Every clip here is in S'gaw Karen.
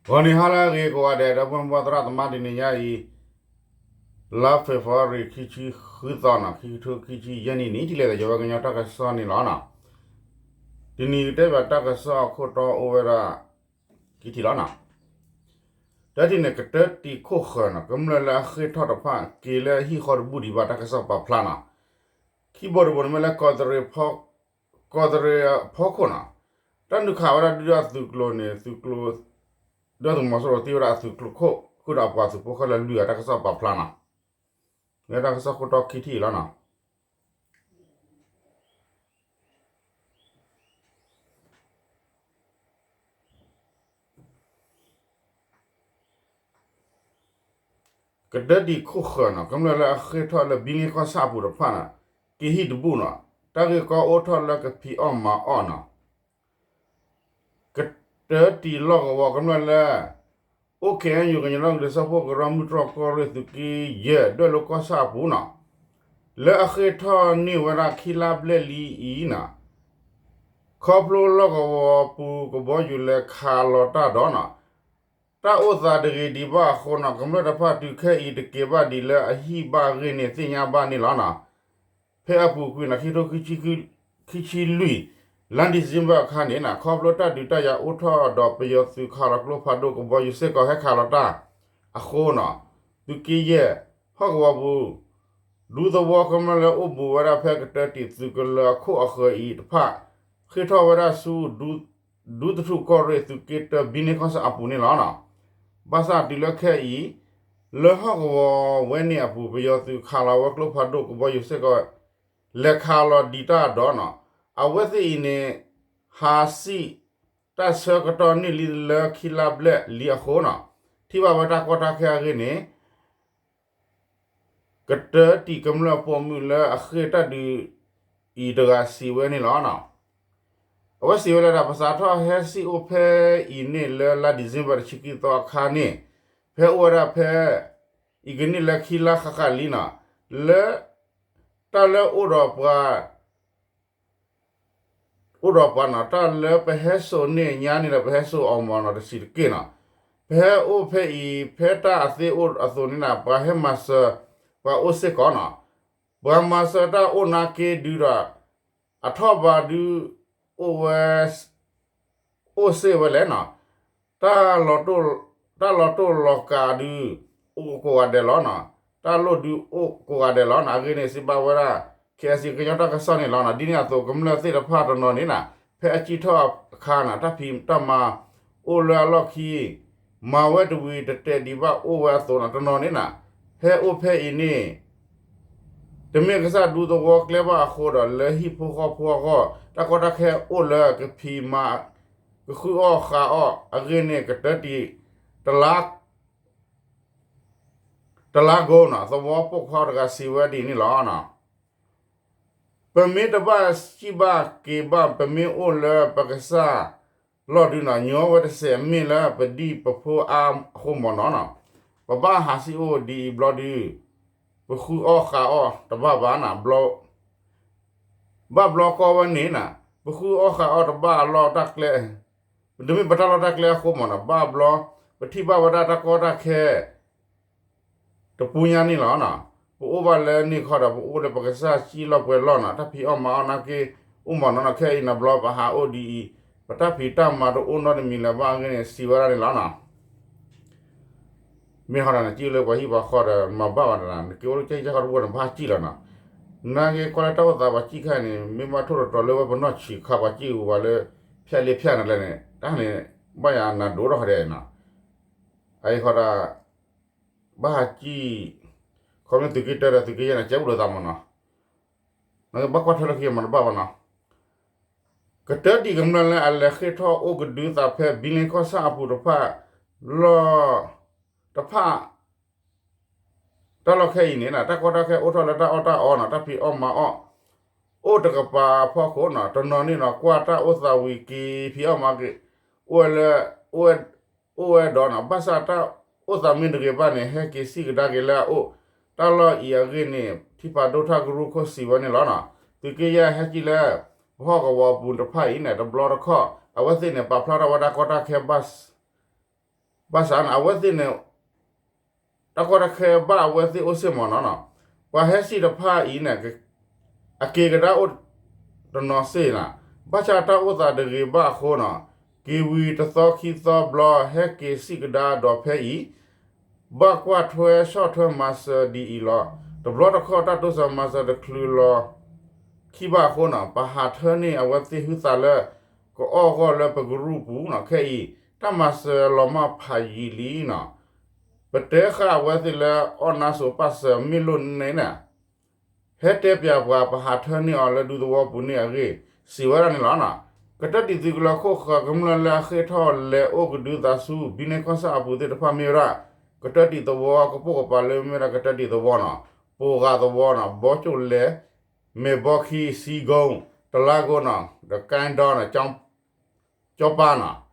ဂီၤနံၤဟါလၢအဂ့ၤကိးဂၤဒဲး ဒီပုၢ်ဝဲၢ်သရၣ်သမါ တနံၤညါအံၤ လါ February ခံဆံဃုသီနီၤ ခံကထိခံဆံယဲၢ်နံၣ်န့ၣ် ထံၣ်လိာ်သးယဝဲကညီတၢ်ကစီၣ်န့ၣ်လီၤနီၤ. တနံၤကတဲဘၣ်တၢ်ကစီၣ်အခိၣ်တီအိၣ်ဝဲဒၣ် ခံထံၣ်လီၤနီၤ. တထံၣ်န့ၣ် ကတၢတံာ်ခိၣ်ဃၢၤနီၤ ကမျၢၢ်လၢအဃ့ၢ်ထီၣ်တဖၣ် က့ၤလၢဟံၣ်ဃီတဘူၣ်ဒံးဘၣ် တၢ်ကစီၣ်ပာ်ဖျါနီၤ. ခံဘိတဘိန့ၣ်မ့ၢ်လၢ ကီးတရံးဖီခိၣ်နီၤ တၢ်နုာ်ခးဝဲဒၣ်ဒုၣ်ဒါသုးကျိၤန့ၣ် သုးကျိၤ ဒုၣ်ဒါသုးမီၤစိရိၤသံဝဲဒၣ်အသုးကျိၤခိၣ် ဃုာ်ဒီးအပှၤသုးဖိခဲလၢာ်လွံၢ်ဂၤ တၢ်ကစီၣ်ပာ်ဖျါနီၤ. မ့ၢ်တၢ်ကစီၣ်ခိၣ်တီခံထံၣ်အံၤလီၤနီၤ. ကတၢတံာ်ခိၣ်ဃၢၤနီၤ ကမျၢၢ်လၢအဃ့ၢ်ထီၣ်လၢဘံန့ၢ်ကီၢ်ဆၣ်အပူၤတဖၣ်နီၤ က့ၤဟံၣ်တဘူၣ်နီၤ တၢ်ဂ့ၢ်ကီအိၣ်ထီၣ်လၢကဖံးအီၣ်မၤအီၣ်နီၤ. ကတၢတံာ်လီၢ်ကဝီၤကမျၢၢ်လၢ အိၣ် KNU ကညီဒီကလုာ်စၢဖှိၣ်ကရၢ မုၢ်တြီၢ်ကီၢ်ရ့ၣ်သုးက့ယဲၢ် ဒွဲၣ်လိၤကီၢ်ဆၣ်အပူၤနီၤ လၢအဃ့ၢ်ထီၣ်န့ၢ်ဝဲဒၣ်ခံလါဘျဲၣ်လံအံၤနီၤ ခီဖျိလီၢ်ကဝီၤပူၤကဘီယူၤလဲၤခးလီၤတၢ်ဒီးနီၤ တၢ်အိၣ်သးတဂ့ၤဒံးဘၣ်အဃိနီၤ ကမျၢၢ်တဖၣ်တုၤခဲအံၤတက့ၤဘၣ်ဒံးလၢအဟံၣ်ဘၣ်အဂ့ၢ်န့ၣ် သ့ၣ်ညါဘၣ်န့ၣ်လီၤနီၤ. ဖဲအပူၤကွံာ်နီၤ ခံထိခံဆံလွံၢ် လါ December အခါန့ၣ်နီၤ ခီဖျိတၢ်ဒုးတၢ်ယၤအိၣ်ထီၣ်ဒီးပယီၤသုးခးလီၤကျိဖးဒိၣ်ကဘီယူၤစ့ၢ်ကီးဟဲခးလီၤတၢ်အဃိနီၤ သုးက့ယဲၢ် ဟီၣ်ကဝီၤပူၤ ဒူသဝီကမျၢၢ်လၢအိၣ်ဘူးဝဲဒၣ်ဖဲကတၢတံာ်သုးကလၢၤအခိၣ်အဃၢၤအံၤတဖၣ် ဃ့ၢ်ထီၣ်ဝဲဒၣ်ဆူ ဒူသထူၣ်ကီၢ်ရ့ၣ်သုးက့တၢ ဘံန့ၢ်ကီၢ်ဆၣ်အပူၤန့ၣ်လီၤ. ဘၣ်ဆၣ်တုၤလၢခဲအံၤ လၢဟီၣ်ကဝီၤဝဲန့ၣ်အပူၤ ပယီၤသုးခးလီၤဝဲကျိဖးဒိၣ်ကဘီယူၤစ့ၢ်ကီး လဲၤခးလီၤဒံးတၢ်ဒီးနီၤ အဝဲသ့ၣ်အံၤန့ၣ် ဟးစံၣ် တၢ်ဆၢကတီၢ်န့ၢ်လံလၢခံလါဘျဲၣ်လံအဃိနီၤ ထံၣ်ဘၣ်ဝဲတၢ်ကီတၢ်ခဲအဂ့ၢ်န့ၣ် ကတၢတံာ်ကမျၢၢ်ပိာ်မုၣ်လၢအဃ့ၢ်တၢ်ဒုးအံၤတဂၤစံးဝဲန့ၣ်လီၤ. အဝဲစံးဝဲလၢဒၣ် ပစးထီၣ်ဟဲစံၣ်အိၣ်ဖဲအံၤန့ၣ်လၢလါ December တဆံခံသီအခါန့ၣ် ဖဲအိၣ်ဝဲဒၣ်ဖဲ အံၤကန့ၢ်လၢခံလါဃၣ်ဃၣ်လံနီၤ လၢ တၢ်လၢအိၣ်ဒီးပှၤ အိၣ်ဒီးပှၤနီၤ တၢ်လၢပဟဲစိာ်န့ၢ်ညါန့ၣ်ဒီး ပဟဲစိာ်အီၤမးနီၤ တဆံးတက့ၢ်နီၤ. ပဟဲအိၣ်ဖဲအံၤ ဖဲတၢ်အသ့အိၣ်အသိးန့ၣ်နီၤ ပှၤဟဲမၤစၢၤ ပှၤအိၣ်စ့ၢ်ကီးနီၤ. ပှၤမၤစၢၤတၢ်အိၣ်နာ်က့ဒုးဒီး အထီၣ်ဘးဒုး အိၣ်ဝဲ အိၣ်စ့ၢ်ဝဲလဲၣ်နီၤ. တၢ်လီၤတိၢ်လီၤကးဒုး အိၣ်ကိးဂၤဒဲးလီၤနီၤ. တၢ်လိၣ်ဒုးအိၣ်ကိးဂၤဒဲးလီၤနီၤ. အဂ့ၢ်န့ၣ် စံးဘၣ်ဝဲဒၣ် ခဲအံၤ ကညီတၢ်ကစီၣ်န့ၣ်လီၤနီၤ. ဒ်န့ၣ်အသိး ကမျၢၢ်သ့ၣ်တဖၣ်တနီၤန့ၣ်နီၤ ဖဲအစံၣ်ထီၣ်အခါနီၤ တၢ်ဖံးတၢ်မၤအိၣ်လၢအလီၢ်ခံ မၤဝဲတဝံၤတတဲာ်ဒံးဘၣ်အိၣ်ဝဲအသိးနီၤ တနီၤန့ၣ်နီၤ ဟဲအိၣ်ဖဲအံၤန့ၣ် တမ့ၢ်ကစၢ်ဒူသဝီကျဲဘၣ်အဃိဒီး လၢဟံၣ်ဖိဃီဖိအဂီၢ် တၢ်ကီတၢ်ခဲအိၣ်လၢကဖံးမၤ ကဃုအီၣ်ဃးအီၣ်အဂ့ၢ်န့ၣ် ကတၢတံာ် တလါ တလါကိနီၤ သဝီပိာ်ခွါတဂၤစံးဝဲဒ်န့ၣ်လီၤ. ပမ့ၢ်တဘၣ်စံၣ်ဘၣ်က့ၤဘၣ် ပမ့ၢ်အိၣ်လၢပကစၢ်လီၢ်ဒုနီၤ ညီဝဲတစဲး မ့ၢ်လၢပဒံၣ်ပဖိအါအဃိမးနီၤနီၤ ပဘၣ်ဟးစံၣ်အိၣ်ဒ်အံၤဘျီဒု ပဃုအီၣ်ဃးအီၣ်တဘၣ်ဘၣ်နီၤ ဘၣ်ဘျီကီဝဲန့ၣ်နီၤ ပဃုအီၣ်ဃးအီၣ်တဘၣ်အလီၢ်တၢ်ကျဲ တမ့ၢ်ပတၢ်လီၢ်တၢ်ကျဲအဃိမးနီၤ ဘၣ်ဘျီ ပထံၣ်ဘၣ်ဝဲဒၣ်တၢ်ကီတၢ်ခဲ တပူၤညါန့ၣ်လီၤ. ပအိၣ်ဘၣ်လၢန့ၣ်ခီဒီး ပအိၣ်လၢပကစၢ်စံၣ်လီၢ်ပှဲၤလီၢ်နီၤ တၢ်ဖံးအီၣ်မၤအီၣ်နာ်က့ အိၣ်မးနီၤနီၤ ခဲအံၤနီၤဘျီပဟးအိၣ်ဒ်အံၤ ပတၢ်ဖံးတၢ်မၤတအိၣ်နီတမံၤလၢၤဘၣ်အဂ့ၢ်န့ၣ် စံးဝဲဒၣ်န့ၣ်လီၤနီၤ. မ့ၢ်ဟီဒီးနစံၣ်လၢပှၤဟံၣ်ပှၤဃီဒီး မၤဘၣ်ဘၣ်ဒီး နက့ၤအိၣ်လၢကၠီကၠီဃီတဝီန့ၣ် ဘၣ်စံၣ်လီၤနီၤ. နာ်က့ကွၢ်လၢတၢ်အိၣ်သးပှၤစံၣ်ခါန့ၣ် မ့ၢ်ဘၣ်ထိၣ်တတီၤလၢဝဲပနီၢ်ဆံးခါပှၤစံၣ်ဝဲလၢ ဖၠၣ်လ့ဖၠၣ်နလဲၣ်န့ၣ် တၢ်န့ၣ် ဘၣ်ယၤနၤဒိၣ်ထီၣ်ဃီဒီးနီၤ. အအံၤဃီဒီး ဘၣ်ဟးစံၣ် ခီမ့ၢ်သုးက့တၢဒီးသုးက့ယဲၢ်န့ၣ် ကဲဘၣ်ဒိသးမးနီၤ. နကဘၣ်ကွၢ်ထွဲလၢခံမးတဘၣ်ဘၣ်နီၤ. ကတၢတံာ်ကမျၢၢ်လၢအလဲၤဃ့ၢ်ထီၣ်အိၣ်ကဒုသးဖဲဘံလ့ကီၢ်ဆၣ်အပူၤတဖၣ် လီၢ် တဖၣ် တၢ်လီၢ်ခဲအံၤန့ၣ် တၢ်ကီတၢ်ခဲအိၣ်ထီၣ်လၢတၢ်အီၣ်တၢ်အီနီၤ တၢ်ဖံးအီၣ်မၤအီၣ် အိၣ်တကပၤအဖီခိၣ်နီၤ တနီၤန့ၣ်နီၤ ကွၢ်တၢ်အိၣ်သးဝံၤက့ၤ ဖံးအီၣ်မၤက့ၤ အိၣ်ဝဲလၢ အိၣ်ဝဲဒီးနီၤ ဘၣ်ဆၣ်တၢ်အိၣ်သးမ့ၢ်တဂ့ၤဘၣ်န့ၣ် ဟဲက့ၤစံၣ်ကဒါက့ၤလၢအအိၣ် တၢ်လီၢ်အံၤအဂ့ၢ်န့ၣ် ထံဖးဒိၣ်ထၣ်ကရူၢ်ခိၣ်စံးဝဲန့ၣ်လီၤနီၤ. သုးက့ယဲၢ်ဟဲက့ၤလၢ ပဟီၣ်ကဝီၤအပူၤတဖၣ်အံၤန့ၣ် တဘျီတခီၣ် အဝဲသ့ၣ်န့ၣ် ပာ်ဖျါထီၣ်ဝဲဒၣ်ကီတၢ်ခဲဘၣ် ဘၣ်ဆၣ်န့ၣ် အဝဲသ့ၣ်န့ၣ် တၢ်ကီတၢ်ခဲဘၣ်အဝဲသ့ၣ်အိၣ်စ့ၢ်မးနီၤနီၤ, ပှၤဟဲစံၣ်တဖၣ်အံၤန့ၣ် အက့ၤကဒါအိၣ်တနီၤစ့ၢ်နီၤ, ဘၣ်ဆၣ်တၢ်အိၣ်သးတဂ့ၤဘၣ်အဃိနီၤ, က့ၤဝံၤတသီခံသီဘျီ ဟဲက့ၤစံၣ်ကဒါဒီးဖဲအံၤ ဘၣ်ကွၢ်ထွဲဆီၣ်ထွဲမၤစၢၤဒ်အံၤလီၤ. တဘျီတခီၣ်တၢ်တိစၢၤမၤစၢၤတချုးလီၤခံဘၣ်အဃိနီၤ, ပဟးထၢန့ၢ်အဝဲသ့ၣ်ဟုသးလၢ ကအီၣ်ဂီၢ်လၢပကရူၢ်ပူၤနီၤ, ခဲအံၤ တၢ်မၤစၢၤလီၤမၢ်ဖးယံာ်လံနီၤ, ပတဲဃာ်အဝဲသ့ၣ်လၢအီၣ်နါစိၤပၢ်စၢၤမ့ၢ်လိၣ်န့ၣ်န့ၣ် ဟဲတဲပၠးပှၤ ပဟးထၢန့ၢ်အီၤလၢဒူသဝီပူၤန့ၣ်အဂ့ၢ် စံးဝဲဒၣ်န့ၣ်လီၤ. ကတၢၢ်တံၢ်သုးကလၢၤခိၣ်ဃၢၤကမျၢၢ်လၢအဃ့ၢ်ထီၣ်လဲၤအိၣ်ကဒုသးဆူ ဘံန့ၢ်ကီၢ်ဆၣ်အပူၤသ့ၣ်တဖၣ်မ့ၢ်ဝဲဒၣ် ကတၢၢ်တံၢ်သဝီကပိာ်ကပၤလၢမ့ၢ်ဝဲဒၣ်ကတၢၢ်တံၢ်သဝီနီၤ, ပိာ်ဂၤသဝီနီၤ, ဘီကၠိၣ်လဲၤ, မဲာ်ဘီခံ, စံကိ, တလါကိနီၤ, ဒီးကၣ်ဒီနီၤ, ကၠီပၢ်နီၤ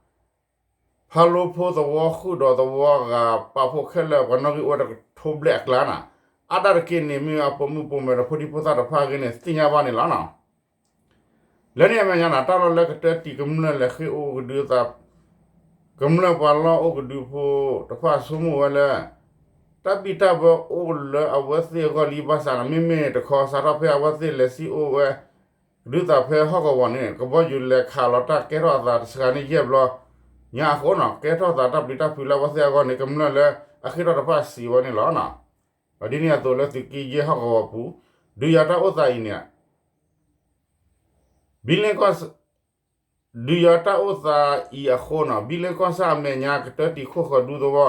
ဖးလိဖိသဝီဃုာ်ဒီးသဝီဂၤပာ်ဖှိၣ်ခဲလၢာ် ပှၤနီၣ်ဂံၢ်အိၣ်ဝဲတကထိဘျဲၣ်အကျါနီၤ, အါဒၣ်တက့ၢ်န့ၣ် မ့ၢ်အပိာ်မုၣ်ပိာ်မၢၤဒီးဖိဒံဖိသၣ်တဖၣ်အဂ့ၢ်န့ၣ် သ့ၣ်ညါဘၣ်န့ၣ်လီၤနီၤ. လၢန့ၣ်အမဲာ်ညါနီၤ တၢ်လီၢ်လၢကတၢၢ်တံၢ်ကမျၢၢ်လဲၤဃ့ၢ်အိၣ်ကဒုသး ကမျၢၢ်ပှၤလီၢ်အိၣ်ကဒုဖိတဖၣ်ဆိကမိၣ်ဝဲလၢ တၢ်ဘံၣ်တၢ်ဘၢအိၣ်လၢအဝဲသ့ၣ်အဂီၢ်လံဘၣ်ဆၣ်နီၤ, မ့မ့ၢ်တခီစးထီၣ်ဖဲအဝဲသ့ၣ်လဲၤစံၣ်အိၣ်ဝဲ ကဒုသးဖဲဟီၣ်ကဝီၤန့ၣ် ကဘီယူၤလဲၤခးလီၤတၢ်ကဲထီၣ်အသးတစှၤန့ၣ်ယဲၢ်ဘျီညါအဃိနီၤ, ကဲထီၣ်သးတၢ်ပျံၤတၢ်ဖုးလၢအဝဲသ့ၣ်အဂီၢ်န့ၣ် ကမျၢၢ်လၢအဃ့ၢ်ထီၣ်တဖၣ်စံးဝဲန့ၣ်လီၤ. ဒ်န့ၣ်အသိးလၢသုးက့ယဲၢ်ဟီၣ်ကဝီၤပူၤ ဒုးယၤတၢ်အိၣ်သးအံၤန့ၣ် ဘံလ့ကီၢ် ဒုးယၤတၢ်အိၣ်သးအံၤအဃိနီၤ, ဘံလ့ကီၢ်ဆၣ်အမဲာ်ညါ ကတၢၢ်တံၢ်ခိၣ်ဃၢၤဒူသဝီ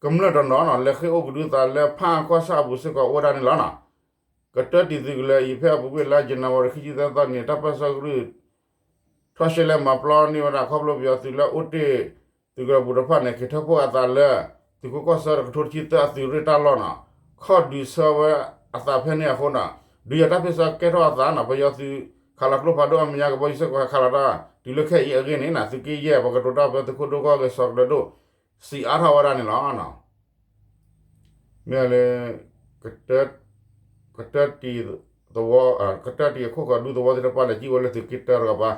ကမျၢၢ်တနီၤနီၤ လဲၤဃ့ၢ်အိၣ်ကဒုသးလၢဖးအၣ်ကီၢ်ဆၣ်အပူၤစ့ၢ်ကီးအိၣ်ဝဲဒၣ်န့ၣ်လီၤနီၤ. ကတၢၢ်တံၢ်သုးကလၢၤအံၤ ဖဲအပူၤကွံာ်လါယနူၤအါရံၤခံဆံသၢသီန့ၣ် တၢ်ပၢၢ်ဆၢကရူၢ် ထီၣ်ရှဲလဲမၤပျီန့ၢ်ဝဲဒၣ် ခီဖျိပယီၤသုးလၢအိၣ်တ့ၢ်သုးကလၢၤပူၤတဖၣ်န့ၣ် က့ၤထၢဖှိၣ်အသးလၢ သုးခိးကီၢ်ဆၢတကထိတဆံသၢအသုးရ့ၣ်တၢ်လီၢ်နီၤ, ခီၣ်ဒုးဆၢဝဲအသးဖဲန့ၣ်အဃိနီၤ, ဒုးယၤတၢ်ဖ့ၣ်ဆၢကဲထီၣ်အသးနီၤ, ပယီၤသုးခးလီၤကျိဖးဒိၣ်အမဲာ်ညါ ကဘီယူၤစ့ၢ်ကီးခးလီၤတၢ် တုၤလၢခဲအံၤအဂ့ၢ်န့ၣ်နီၤ, သုးက့ယဲၢ် ပှၤကတိၤတၢ်ဖဲသုးခိၣ်ဒိၣ်ကီၢ်ဂ့ၤ စီၤကဒၢဒိၣ် စံးအါထီၣ်ဝဲဒၣ်န့ၣ်လီၤ. မ့ၢ်လၢ ကတၢၢ်တံၢ်သဝီ ကတၢၢ်တံၢ်အခိၣ်ဃၢၤဒူသဝီသ့ၣ်တဖၣ်လဲၤစံၣ်အိၣ်လၢသုးက့တၢတကပၤ,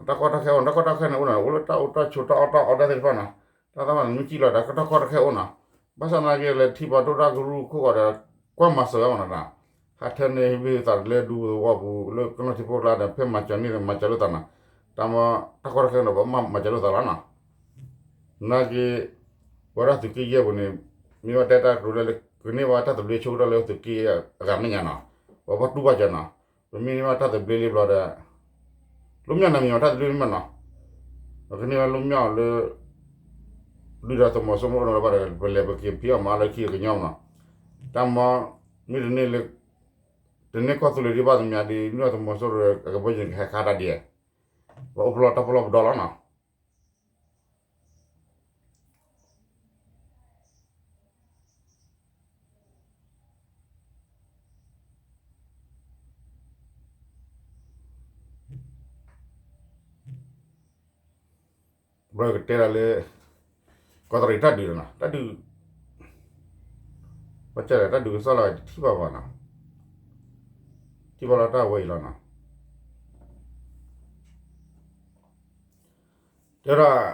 တၢ်ကီတၢ်ခဲအိၣ် တၢ်ကီတၢ်ခဲန့ၣ်အိၣ်နီၤ, အိၣ်လၢတၢ်အိၣ်တၢ်ဆိးတၢ်အီၣ်တၢ်အီတၢ်သ့ၣ်တဖၣ်နီၤ, တၢ်သ့ၣ်တဖၣ်န့ၣ် မ့ၢ်စံၣ်လီၤဒီး တၢ်ကီတၢ်ခဲအိၣ်နီၤ, ဘၣ်ဆၣ်သနာ်က့လဲၤထံၣ်ပှၤဒိၣ်တၢ်ကရူၢ်ခိၣ်ဃၢၤဒီး ကွၢ်မၤစၢၤဝဲမနီၤ, ဟးထၢန့ၢ်ဘံၣ်သးလၢဒူသဝီပူၤ လၢကနီၢ်ထံဖိကျါဒီး ဖဲမၤစၢၤန့ၣ်ဒီး မၤစၢၤလိာ်သးနီၤ, တၢ်မ့ၢ်တၢ်ကီတၢ်ခဲန့ၣ် ပမၤစၢၤလိာ်သးလီၤနီၤ. နာ်က့ ပဝဲဒၣ်သုးက့ယဲၢ်ပူၤန့ၣ် မ့ၢ်ဝဲတဲတၢ်ကတိၤလၢ ကန့ၢ်ဘၣ်တၢ်သဘျ့ဆိကတၢၢ်လၢသုးက့အဂၤမဲာ်ညါနီၤ, ပဘၣ်တူၢ်ဘၣ်စၢၤနီၤ, ပမ့ၢ်န့ၢ်ဘၣ်တၢ်သဘျ့လံဘျီဒီး လိၣ်မၠီၣ်န့ၣ်မ့ၢ်ဝဲတၢ်သဘျ့လံမနီၤ, ပကန့ၢ်ဘၣ်လိၣ်မၠီၣ်လၢ ဒုၣ်ဒါသုးမီၤစိရိၤမ့ၢ်အိၣ်နီၤလၢၤဘၣ်ဒီး ပလဲၤပက့ၤဖံးအီၣ်မၤအီၣ်လၢခံကညီမနီၤ, တၢ်မ့ၢ် မ့ၢ်တန့ၢ်လၢ တန့ၢ်ကီၢ်သူလ့ၤဒံးဘၣ်သမံးဒီး ဒုၣ်ဒါသုးမီၤစိရိၤအကဘီယူၤန့ၣ် ကဟဲခးတၢ်ဒ်အံၤ, ပအိၣ်ပလီၢ်တၢ်ပလီၢ်ပဒီလီၤနီၤ. ဘျီကတဲဒၣ်လၢ ကီးတရံးတၢ်ဒုးနီၤ, တၢ်ဒုး ဘၣ်ဆၣ်ဒီး တၢ်ဒုးကစီၣ်လၢတထံၣ်ဘၣ်ဘၣ်နီၤ, ထံၣ်ဘၣ်လီၤတၢ်ဝဲအံၤလီၤနီၤ, တဲဒၣ်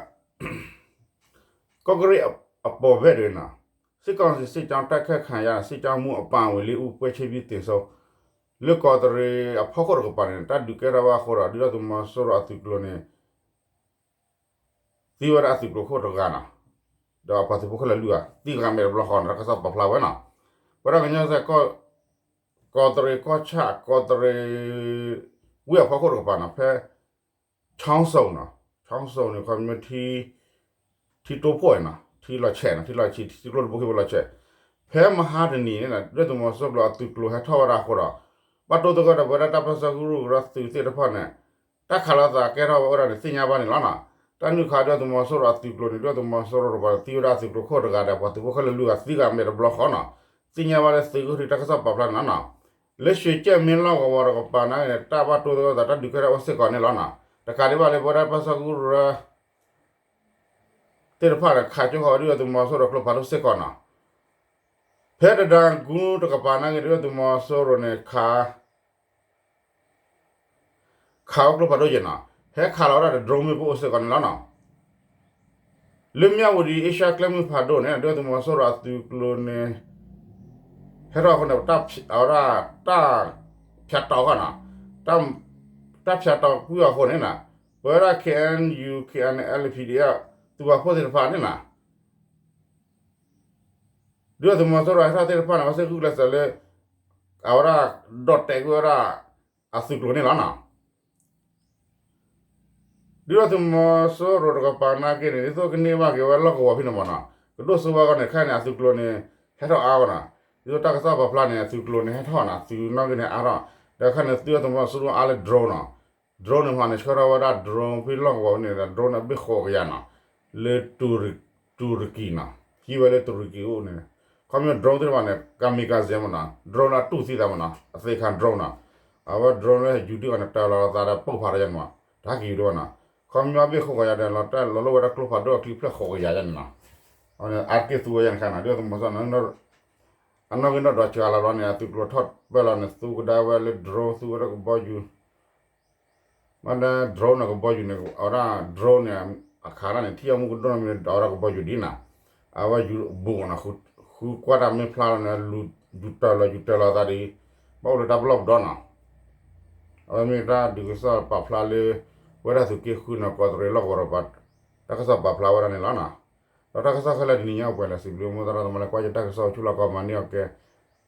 ကီၢ်ကရ့ၣ်အပီၢ်ဖဲဒၣ်နီၤ, စစ်ကောင်စီစစ်ကြောင်းတိုက်ခိုက်ခံရ စစ်ကြောင်းမှူးအပါအဝင် လေးဦး ပွဲချင်းပြီးသေဆုံး, လၢကီးတရံးအဖီခိၣ်တကပၤန့ၣ် တၢ်ဒုးကဲထီၣ်ဘၣ်အဃိဒီး ဒုၣ်ဒါသုးမီၤစိရိၤအသုးကျိၤန့ၣ် သံဝဲဒၣ်အသုးကျိၤခိၣ်တဂၤနီၤ, ဒီးအပှၤသုးဖိခဲလၢာ်လွံၢ်ဂၤ သံဂၤမဲာ်တဘျီဃီနီၤ, တၢ်ကစီၣ်ပာ်ဖျါဝဲနီၤ, ပဝဲဒၣ်ကညီစဲး ကီးတရံးကီၢ်ဆၣ် ကီးတရံး ဝ့ၢ်အဖီခိၣ်တကပၤနီၤ, ဖဲ ချောင်းစုံနီၤ, ချောင်းစုံန့ၣ် ခီမ့ၢ် ထံတိဖှိၣ်နီၤ, ထံလီၤဆဲးနီၤ, ထံလီၤဆဲး ထံကျိတဘိခံဘိလီၤဆဲး, ဖဲမဟါတနံၤန့ၣ်နီၤ ဒုၣ်ဒါသုးမီၤစိရိၤအသုးကျိၤဟဲထီၣ်ဝဲဒၣ်အဃိဒီး ဘၣ်တိၢ်သဂၢၢ်ဒီးပဝဲဒၣ်တၢ်ပၢၢ်ဆၢကရူၢ်ကရၢသုးသ့ၣ်တဖၣ်န့ၣ် တၢ်ခးလိာ်သးကဲထီၣ်ဝဲအိၣ်ဒၣ်န့ၣ် သ့ၣ်ညါဘၣ်န့ၣ်လီၤနီၤ. တၢ်နုာ်ခးဒုၣ်ဒါသုးမီၤစိရိၤအသုးကျိၤန့ၣ် ဒုၣ်ဒါသုးမီၤစိရိၤတကပၤန့ၣ် သံဝဲဒၣ်အသုးကျိၤခိၣ်တဂၤဒီး ပှၤသုးဖိခဲလၢာ်လွံၢ်ဂၤသံဂၤမဲာ်တဘျီဃီနီၤ, သ့ၣ်ညါဘၣ်လၢသုးက့ၢ်တၢ်ကစီၣ်ပာ်ဖျါန့ၣ်လီၤနီၤ. လၢ ရွှေကြယ်မင်းလီၢ်ကဝီၤတကပၤနာ်က့န့ၣ် တၢ်ဘၣ်တိၢ်သဂၢၢ်သးတၢ်ဒုးကဲထီၣ်အိၣ်စ့ၢ်ကီးန့ၣ်လီၤနီၤ. တကးဒံးဘၣ်လၢပဝဲဒၣ်ပၢ်ဆၢကရူၢ်ရၢ သ့ၣ်တဖၣ်န့ၣ် ခးကၠိဃီၤဝဲဒၣ်ဒုၣ်ဒါသုးမီၤစိရိၤကျိဖးဒိၣ်စ့ၢ်ကီးနီၤ. ဖဲတဒါကူတကပၤနာ်က့ ဒုၣ်ဒါသုးမီၤစိရိၤန့ၣ် ခး ခးဝဲကျိဖးဒိၣ်က့ၤနီၤ, ဟဲခးလီၤဝဲဒၣ်ဒီး drone မ့ၣ်ပိၢ်အိၣ်စ့ၢ်ကီးန့ၣ်လီၤနီၤ. လၢမၠၣ်ဝတံၤ အ့ရှါကျဲမုၢ်ဖးဒိၣ်န့ၣ် ဒုၣ်ဒါသုးမီၤစိရိၤအသုးကျိၤန့ၣ် ဟဲထီၣ်အဃိန့ၣ် အဝဲဒၣ် တၢ်ဖၠးတီၤဃီနီၤ, တၢ်ဖၠးတီၤကွံာ်အဃိန့ၣ်နီၤ, ပဝဲဒၣ် KNU KNLA PDF သုးပာ်ဖှိၣ်သ့ၣ်တဖၣ်န့ၣ်နီၤ ဒုၣ်ဒါသုးမီၤစိရိၤဟဲထီၣ်သ့ၣ်တဖၣ်န့ၣ် အဝဲသ့ၣ်ဂုာ်ကျဲးစၢးလၢ အဝဲဒၣ် ဒီၣ်တဲာ်ကွံာ်ဝဲဒၣ် အသုးကျိၤန့ၣ်လီၤနီၤ. ဒုၣ်ဒါသုးမီၤစိရိၤတကပၤနာ်က့န့ၣ် ဒ်သိးကန့ၢ်ဘၣ်က့ၤဝဲလီၢ်ကဝီၤဖဲန့ၣ်မ့ၢ်နီၤ, ကဒိၣ်စိဝဲအဂီၢ်န့ၣ် ခဲအံၤန့ၣ် အသုးကျိၤန့ၣ် ဟဲထီၣ်အါဂီၢ်နီၤ, ဒ်သိးတၢ်ကစီၣ်ပာ်ဖျါန့ၣ် အသုးကျိၤန့ၣ်ဟဲထီၣ်နီၤ, သုးနီၣ်ဂံၢ်န့ၣ်အါထီၣ်, ဒီးခဲအံၤန့ၣ် ဒုၣ်ဒါသုးမီၤစိရိၤအါလၢ drone နီၤ, drone န့ၣ်မ့ၢ်န့ၣ် ဆှၢထီၣ်ဝဲဒၣ် drone ဖဲလီၢ်ကဝီၤဖဲန့ၣ်ဒီး drone န့ၣ် အဘ့ၣ်ဃိးကယၤနီၤ, လၢ တူရကံနီၤ, ဟံးဝဲလၢတူရကံအိၣ်န့ၣ်, ခီပညီ drone သ့ၣ်တဖၣ်န့ၣ် kamikaze မ့ၢ်နီၤ, drone လၢအတူၢ်သံသးမ့ၢ်နီၤ, အသ့ၣ်ခါ drone နီၤ, အဝဲ drone လၢယူၤဒုးအီၤန့ၣ် တၢ်လီၤသးဒီးပိၢ်ဖးတယါန့ၣ်မ့ၢ်, တဟဲက့ၤယူၤဒုးဘၣ်နီၤ, ခီပညီအဘ့ၣ်ဃိးကယၤဒီး လီၤတဲာ်လီၤလိာ်ဝဲဒၣ်ကျိဖးဒိၣ်အချံဖျၢၣ်ဃိးကယၤယါန့ၣ်နီၤ, အဝဲန့ၣ် အါတက့ၢ်သူဝဲယါန့ၣ်ခါနီၤ, ဒုၣ်ဒါသုးမီၤစိရိၤ အနီၣ်ဂံၢ်နီၣ်ဒွးစှၤလီၤဘျီန့ၣ် အသုးကျိၤထီၣ်ပၢၢ်လီၤန့ၣ် သူကဒါဝဲလၢ drone သူဝဲဒၣ်ကဘီယူၤ မ့ၢ်ဒၣ် drone န့ၣ် ကဘီယူၤန့ၣ် အဝဲဒၣ် drone န့ၣ် အခးဒၣ်န့ၣ် ထံၣ်အီၤမူကဒိၣ်နီတမံၤ အဝဲဒၣ်ကဘီယူၤဒ်နီၤ, အဝဲယူၤဘူးနီၤ, ဃုကွၢ်တၢ်မ့ၢ်ဖျါလီၤန့ၣ် ယူၤတၢၤလီၤ ယူၤတၢၤလီၤသးဒ်အံၤ, ဘၣ်အိၣ်လၢတၢ်ပလီၢ်ပဒီနီၤ, အဝဲမ့ၢ်တၢ်ဒုးကစီၣ်ပာ်ဖျါလၢ ပဝဲဒၣ်သုးက့ဃုနီၤ ကီးတရံးလီၢ်ကဝီၤဒီး တၢ်ကစီၣ်ပာ်ဖျါဝဲဒၣ်န့ၣ်လီၤနီၤ, ဒီးတၢ်ကစီၣ်ခဲလၢာ်တနံၤညါအိၣ်ပှဲၤလၢ စံးဘျုးမိၢ်သရၣ်သမါလၢကွၢ်ယတၢ်ကစီၣ်ဆူၣ်လီၤကီးမၤန့ၢ်အီၤကဲ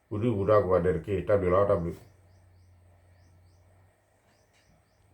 ပူၤဒုၣ်ပူၤဒါကိးဂၤဒဲးတက့ၢ်. တၢ်ဘျုးလီၤ တၢ်ဘျုး